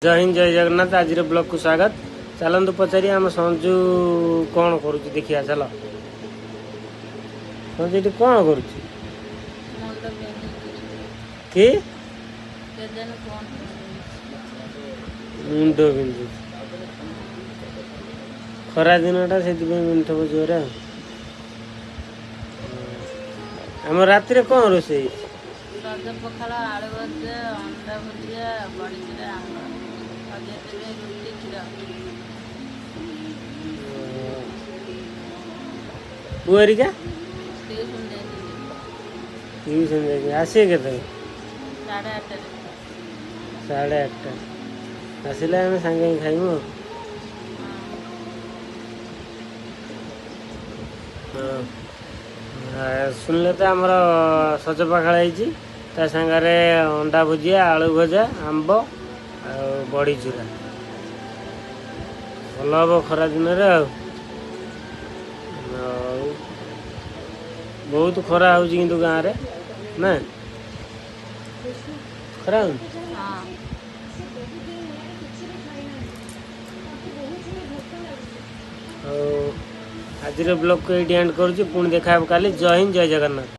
ଜୟ ହିନ୍ଦ, ଜୟ ଜଗନ୍ନାଥ। ଆଜିର ବ୍ଲଗକୁ ସ୍ୱାଗତ। ଚାଲନ୍ତୁ ପଚାରିବା ଆମ ସଞ୍ଜୁ କ'ଣ କରୁଛି, ଦେଖିବା। ଚାଲ ସଞ୍ଜୁ, ଏଠି କ'ଣ କରୁଛି? ମୁଣ୍ଡ ବିନ୍ଧୁଛି। କି? କେଜାଣି କ'ଣ। ମୁଣ୍ଡ ବିନ୍ଧୁଛି। ଖରା ଦିନଟା, ସେଥିପାଇଁ ବିନ୍ଧୁଥିବ ଜୋରେ। ଆଉ ଆମ ରାତିରେ କ'ଣ ରୋଷେଇ ହେଇଛି? ସଜ ପଖାଳ, ଆଳୁ ଭଜା, ଅଣ୍ଡା ଭୁଜିଆ, ବଡ଼ିଚୁରା, ଆମ୍ବ। ଅଜୟ ରୁଟି କ୍ଷୀର। ପୁଅ ହେରିକା? ଟିଉସନ୍ ଯାଇଛନ୍ତି। ଟିଉସନ୍ ଯାଇଛନ୍ତି। ଆସିବେ କେତେବେଳେ? 8:30ରେ। 8:30। ଆସିଲେ ଆମେ ସାଙ୍ଗେ ସାଙ୍ଗେ ଖାଇବୁ ଆଉ। ହଁ, ଶୁଣିଲେ ତ, ଆମର ସଜ ପଖାଳ ହେଇଛି, ତା ସାଙ୍ଗରେ ଅଣ୍ଡା ଭୁଜିଆ, ଆଳୁ ଭଜା, ଆମ୍ବ ଆଉ ବଡ଼ି ଚୁରା। ଭଲ ହବ ଖରା ଦିନରେ। ଆଉ ବହୁତ ଖରା ହେଉଛି କିନ୍ତୁ ଗାଁରେ ନା ଖରା ହଉନି? ହଁ। ଆଉ ଆଜିର ବ୍ଲଗ୍କୁ ଏଇଠି ଏଣ୍ଡ କରୁଛି। ପୁଣି ଦେଖା ହେବ କାଲି। ଜୟ ହିନ୍ଦ, ଜୟ ଜଗନ୍ନାଥ।